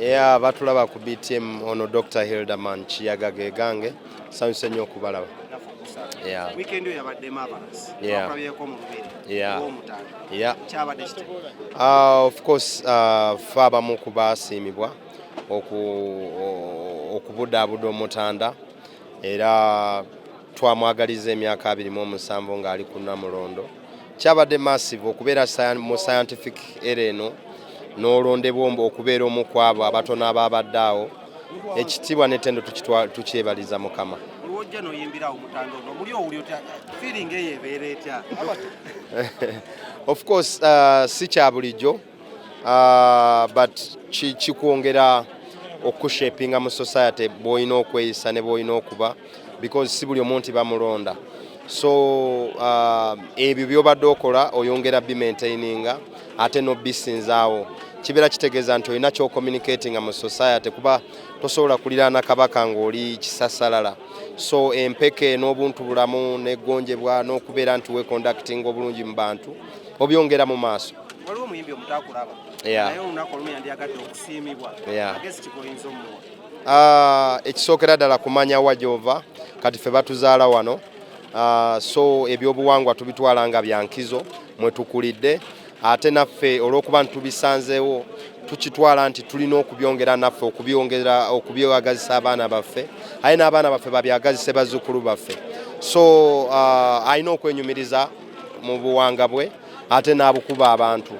Yeah, batulaba ku BTM. Ono Dr. Hilderman Kiyaga gegange, nsanyuse nnyo okubalaba. Yeah. Weekend eyo yabadde marvelous. Twakulabyeko mu lubiri ow'omutanda. Kyabadde kiti? Of course, fe abamu ku baasiimibwa okubudaabuda omutanda, era twamwagaliza emyaka 27 ng'ali ku Namulondo. Kyabadde massive okubeera mu scientific era eno n'olondebwa okubeera omu ku abo abatono ababadde awo. Ekitiibwa n'ettendo tukyebaliza Mukama. Olwojja n'oyimbirawo omutanda ono, muli owuli otya? Feeling eyo ebeera etya? Of course, si kya bulijjo, but kikwongera okushapinga mu society bw'olina okweyisa ne bw'olina okuba, because si buli omu nti bamulonda. So ebyo by'obadde okola oyongera bimaintaininga ate n'obisinzaawo. Kibeera kitegeeza nti olina kyocommunicatinga mu society, kuba tosobola kuliraana kabaka ng'oli kisasalala. So empeke n'obuntu bulamu n'eggonjebwa n'okubeera nti weconductinga obulungi mu bantu obyongera mu maaso. Waliwo omuyimbi omutakulaba, naye olunaku olumu yandyagadde okusiimibwa. Agezi kikoyinza omuwa? Ekisookera ddala kumanya wa gy'ova. Kati ffe batuzaala wano. So ebyobuwangwa tubitwala nga byankizo mwe tukulidde, ate naffe olw'okuba nti tubisanzeewo, tukitwala nti tulina okubyongera naffe, okubyongera okubyagazisa abaana baffe, aye n'abaana baffe babyagazise bazzukulu baffe. So alina okwenyumiriza mu buwanga bwe ate n'abukuba abantu.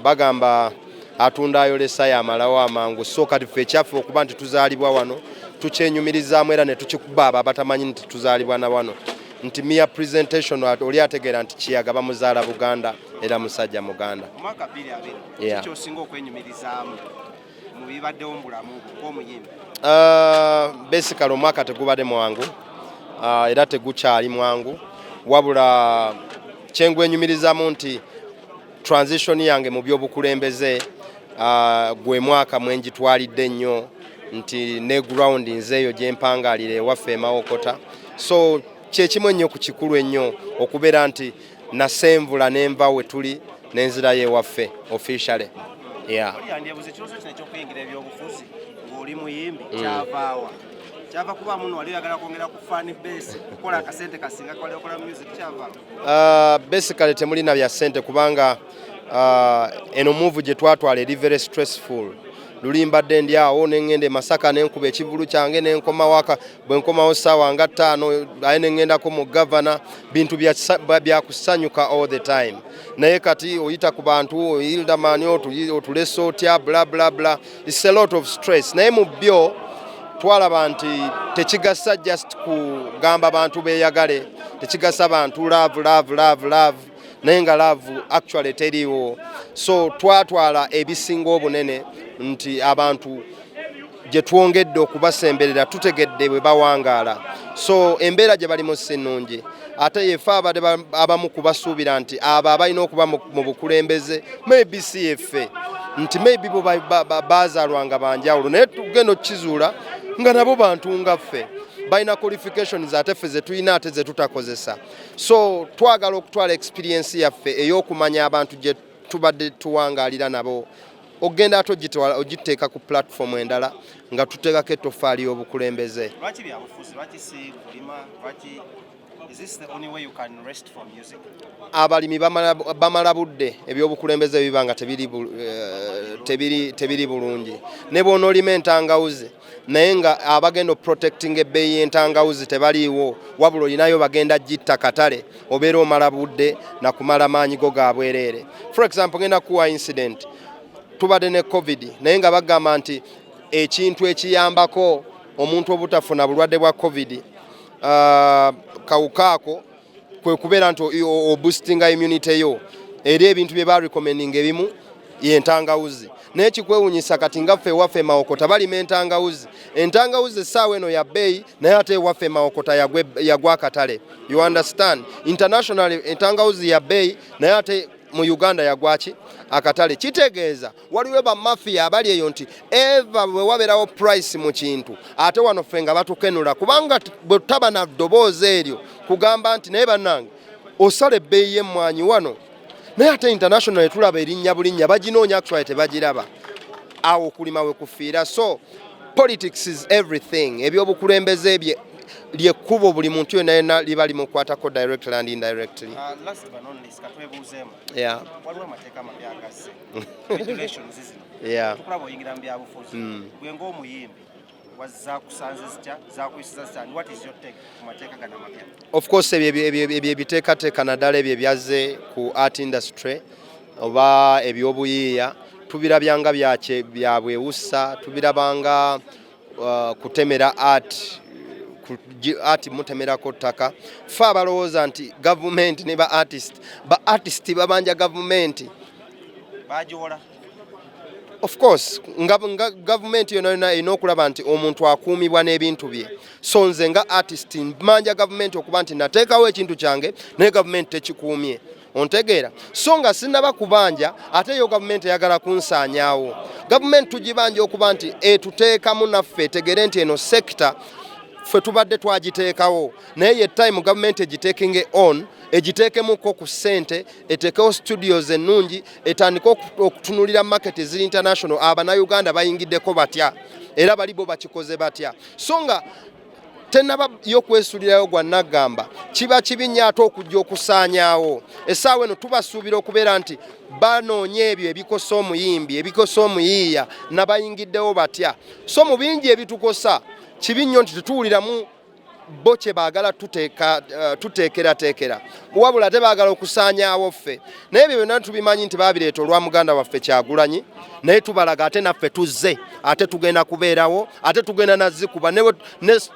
Bagamba atunda ayolesa yamalawo amangu. So kati ffe ekyaffe okuba nti tuzaalibwa wano, tukyenyumirizaamu era ne tukikuba abo abatamanyi nti tuzaalibwa na wano, nti mere presentation oli ategeera nti Kiyaga bamuzaala Buganda era musajja Muganda. Omwaka 2020, kikyosinga okwenyumirizaamu mu bibaddewo mu bulamu bwo ng'omuyimbi? Basically omwaka tegubadde mwangu, era tegukyali mwangu, wabula kyengwenyumirizamu nti transition yange mu byobukulembeze, gwe mwaka mwenjitwalidde ennyo, nti ne ground nzeeyo gyempangalira ewaffe emawokota. So kyekimu ennyo ku kikulu ennyo okubeera nti nasenvula nenva we tuli n'enzirayo ewaffe officially, yeah. Oli yandyebuza, ekirowoozo kino ekyokuyingira ebyobufuzi ng'oli muyimbi kyavaawa? Kyava kuba muno wali oyagala kwongera ku fan base, kukola akasente kasinga kawali okola music? Kyavaawa? Basically temulina bya ssente, kubanga eno move gye twatwala eri very stressful. Luli mbadde ndi awo neŋŋenda e Masaka nenkuba ekivulu kyange nenkomawo aka. Bwe nkomawo ssaawa nga 5, aye neŋŋendako mu gavana, bintu bya kusanyuka all the time. Naye kati oyita ku bantu, Hilderman otulese otya, bla bla bla, it's a lot of stress. Naye mu byo twalaba nti tekigasa just kugamba bantu beeyagale, tekigasa bantu love, love, love, love, naye nga love actually teriiwo. So twatwala ebisinga obunene nti abantu gye twongedde okubasemberera, tutegedde bwe bawangaala, so embeera gye balimu si nnungi. Ate yefe abadde abamu kubasuubira nti abo abalina okuba mu bukulembeze maybe si yeffe, nti maybe bo bazaalwanga banjawulo, naye tugenda okukizuula nga nabo bantu nga ffe, balina qualifications ate ffe ze tulina ate ze tutakozesa. So twagala okutwala experience yaffe ey'okumanya abantu gye tubadde tuwangaalira nabo, ogenda ate ogiteeka ku platform endala nga tuteekako ettofaali y'obukulembeze. Lwaki byabufuzi? Lwaki si kulima? Lwaki? Is this the only way you can rest from music? Abalimi bamala budde. Ebyobukulembeze biba nga tebiri bulungi, ne bw'onoolima entangawuzi, naye nga abagenda oprotecting ebbeeyi y'entangawuzi tebaliiwo, wabula olinayo bagenda gitta katale, obeera omala budde nakumala maanyi go ga bwereere. For example, ngenda kuwa incident. Tubadde ne COVID, naye nga bagamba nti ekintu ekiyambako omuntu obutafuna bulwadde bwa COVID, kawuka ako, kwe kubeera nti oboostinga immunity yo, era ebintu bye barecommendinga ebimu yentangawuzi. Naye kikwewunyisa kati nga ffe ewaffe Mawokota balima entangawuzi. Entangawuzi essaawa eno ya bbeeyi, naye ate ewaffe Mawokota yagwa akatale. You understand? Internationally entangawuzi ya bbeeyi, naye ate mu Uganda yagwaki akatale. Kitegeeza waliwo bamafiya abali eyo nti eva bwe wabeerawo price mu kintu, ate wano ffe nga batukenula, kubanga bwe tutaba na ddoboozi eryo kugamba nti naye bannange osala ebbeeyi y'emmwanyi wano, naye ate international tulaba erinnya bulinnya, baginoonya, actually tebagiraba. Awo okulima we kufiira. So politics is everything. Ebyobukulembeze bye lyekkubo buli muntu yonna yonna liba limukwatako directly and indirectly. Last but not least, katwebuuzeemu. Waliwo amateeka amapya agazze, regulations zino. Tukulaba oyingira mu byabufuzi. Gwe ng'omuyimbi wazakusanze zitya, zakuyisiza zitya, and what is your take ku mateeka gano amapya? Of course, ebyo ebiteekateeka, naddala ebyo ebyazze ku art industry oba ebyobuyiiya, tubirabyanga bya bwewussa, tubirabanga kutemera art art mutemerako ttaka. Fe abalowooza nti gavumenti ne ba artist, ba artist babanja gavumenti. Bagiwola. Of course, nga gavumenti yonna yonna erina okulaba nti omuntu akuumibwa n'ebintu bye. So nze nga artist mmanja gavumenti okuba nti nateekawo ekintu kyange naye gavumenti tekikuumye, ontegeera? So nga sinnaba kubanja, ate yo gavumenti eyagala kunsaanyaawo. Gavumenti tugibanja okuba nti etuteekamu naffe, etegere nti eno sector ffe tubadde twagiteekawo, naye ye time gavumenti egiteekinge on, egiteekemuko ku ssente, eteekewo studios ennungi, etandike okutunulira market eziri international. Abannayuganda bayingiddeko batya, era bali bo bakikoze batya? So nga tenaba yo kwesulirayo gwa naggamba, kiba kibi nnyo ate okujja okusaanyaawo. Essaawa eno tubasuubira okubeera nti banoonya ebyo ebikosa omuyimbi, ebikosa omuyiiya, nabayingiddewo batya. So mu bingi ebitukosa, kibi nnyo nti tetuwuliramu bo kye baagala tuteekerateekera, wabula ate baagala okusaanyaawo ffe. Naye ebyo byonna tubimanyi nti baabireeta olwa muganda waffe Kyagulanyi, naye tubalaga ate naffe tuzze, ate tugenda kubeerawo, ate tugenda nazikuba ne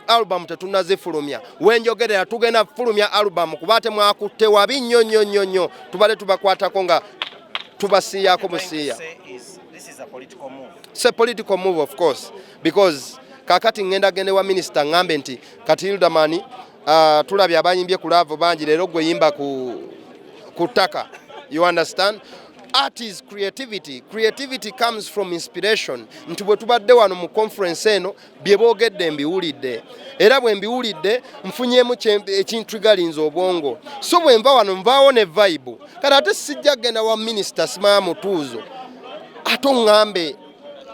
album tetunnazifulumya. Wenjogerera tugenda fulumya album, kuba ate mwakutte wabi nnyo nnyo nnyo nnyo. Tubadde tubakwatako nga tubasiiyako busiiya. Say is this is a political move? It's a political move, of course, because kakati ngenda gende wa minisita ngambe nti kati Hilderman, tulabye abayimbye ku love bangi, leero gwe yimba ku ttaka. You understand? Art is creativity. Creativity comes from inspiration. Nti bwe tubadde wano mu conference eno, bye boogedde mbiwulidde, era bwe mbiwulidde nfunyemu ekintrigalinza obwongo. So bwe nva wano nvaawo ne vibe. Kati ate sijja kugenda wa minisita simaya mutuuzo ate oŋŋambe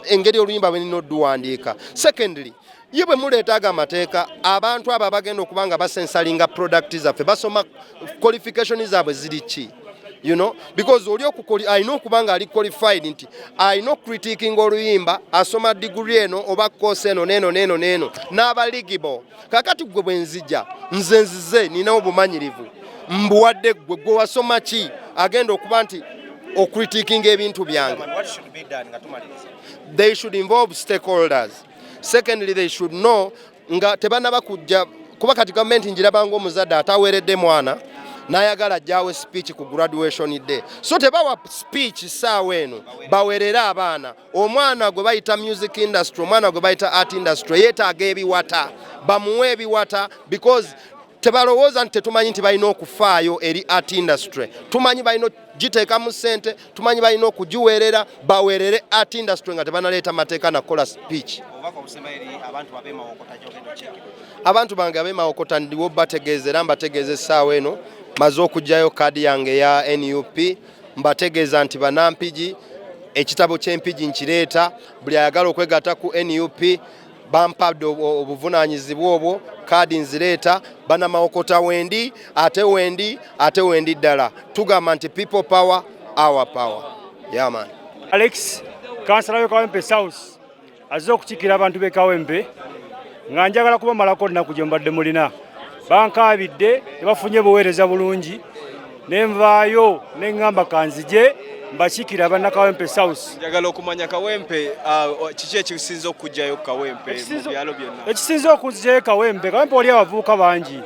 engeri oluyimba bwe nina odduwandiika. Secondly, ye bwe muleetaaga amateeka, abantu abo abagenda okuba nga basensalinga product zaffe basoma, qualification zaabwe ziri ki? Because oli alina okuba nga ali qualified, nti alina okucritiquinga oluyimba, asoma degree eno oba course eno neno neno neno n'aba eligible. Kakati gwe bwe nzija, nze nzize nina obumanyirivu mbuwadde, gwe wasoma ki agenda okuba nti ocritiquinga ebintu byange? What should be done nga tumaliriza? They should involve stakeholders. Secondly, they should know nga tebanaba kujja, kuba kati gavumenti njirabanga omuzadde ataweeredde mwana n'ayagala ajjawo speech ku graduation day. So tebawa speech saawa eno, bawerere abaana. Omwana gwe bayita music industry, omwana gwe bayita art industry yeetaaga ebiwata, bamuwe ebiwata, because tebalowooza nti tetumanyi nti balina okufaayo eri art industry. Tumanyi balina giteekamu ssente, tumanyi balina okugiweerera. Baweerere art industry nga tebanaleeta mateeka nakukola speech. Obubaka obusembayo eri abantu ab'emawokota gyogenda okiikirira? Abantu bange ab'emawokota, ndiwo bategeeza, era mbategeeza essaawa eno maze okuggyayo kaadi yange eya NUP. Mbategeeza nti banampigi, ekitabo ky'empigi nkireeta. Buli ayagala okwegatta ku NUP, bampadde obuvunaanyizibwa obwo, kaadi nzireeta. Banamawokota, wendi, ate wendi, ate wendi ddala. Tugamba nti people power, our power. Yeah, man. Alex, kansala w'e Kawempe South, azze okukiikira abantu b'e Kawempe, nga njagala kubamalako nnaku gye mbadde mulina. Bankaabidde tebafunye buweereza bulungi, ne nvaayo ne ŋŋamba kanzije mbakiikire abannakawempe South. Njagala okumanya Kawempe, kiki ekisinza okukugjayo ku Kawempe mu byalo byonna? Ekisinza okunzijayo Kawempe, Kawempe wali abavubuka bangi,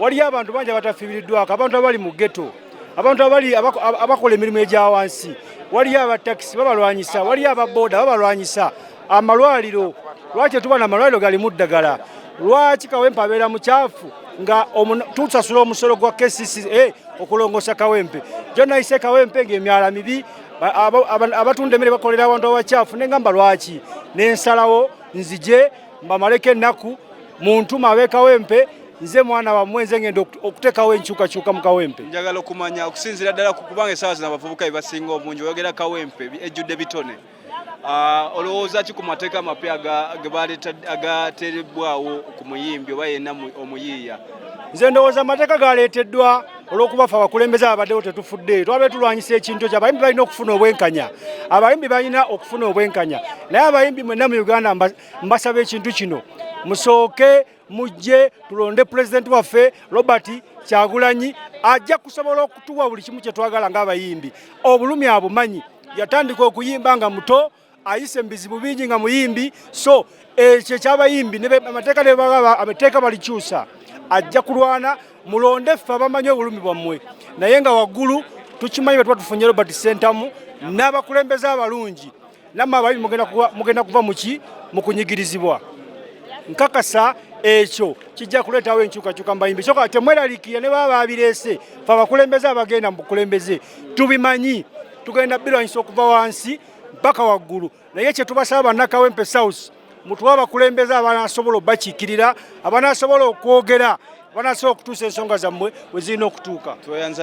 waliyo abantu bangi abatafiiriddwako, abantu abali mu ghetto, abantu abali abakola emirimu egya wansi, waliyo abatakisi babalwanyisa, waliyo ababooda babalwanyisa, amalwaliro, lwaki tetuba namalwaliro galimu ddagala? Lwaki Kawempe abeera mukyafu nga tusasula omusolo gwa KCCA okulongoosa Kawempe? Jo nayise Kawempe ng'emyala mibi, abatunda emmere bakolera awantu awakyafu, nengamba lwaki nensalawo nzije mbamaleko ennaku. Muntuma ab'e Kawempe, nze mwana wammwe, nze ngenda okuteekawo enkyukakyuka mu Kawempe. Njagala okumanya okusinziira ddala ku kubanga essaawa zino abavubuka be basinga obungi, oyogera Kawempe ejjudde bitone. Olowooza ki ku mateeka amapya agateerebbwawo ku muyimbi oba yenna omuyiiya? Nze ndowooza amateeka galeeteddwa olw'okuba ffe abakulembeze ababaddewo tetufudde, twabadde tulwanyisa ekintu ekyo. Abayimbi balina okufuna obwenkanya, abayimbi balina okufuna obwenkanya. Naye abayimbi mwenna mu Uganda mbasaba ekintu kino, musooke mujje tulonde pulezidenti waffe Robert Kyagulanyi, ajja kusobola okutuwa buli kimu kye twagala ng'abayimbi. Obulumi abumanyi, yatandika okuyimba nga muto, ayise mu bizibu bingi nga muyimbi. So ekyo ekyabayimbi amateeka nebagaba amateeka balikyusa, ajja kulwana. Mulonde ffe abamanyi obulumi bwammwe, naye nga waggulu tukimanyi bwe tuba tufunye Robert Ssentamu n'abakulembeze abalungi, nammwe abayimbi mugenda kuva muki mu kunyigirizibwa. Nkakasa ekyo kijja kuleetawo enkyukakyuka mu bayimbi. Kyokka temweraliikirira, ne baba babireese, fe abakulembeze abagenda mu bukulembeze tubimanyi, tugenda birwanyisa okuva wansi mpaka waggulu. Naye kye tubasaba bannakawempe South, mutuwe abakulembeze abanasobola obakiikirira, abanasobola okwogera, abanasobola okutuusa ensonga zammwe we zirina okutuuka. Tweyanza.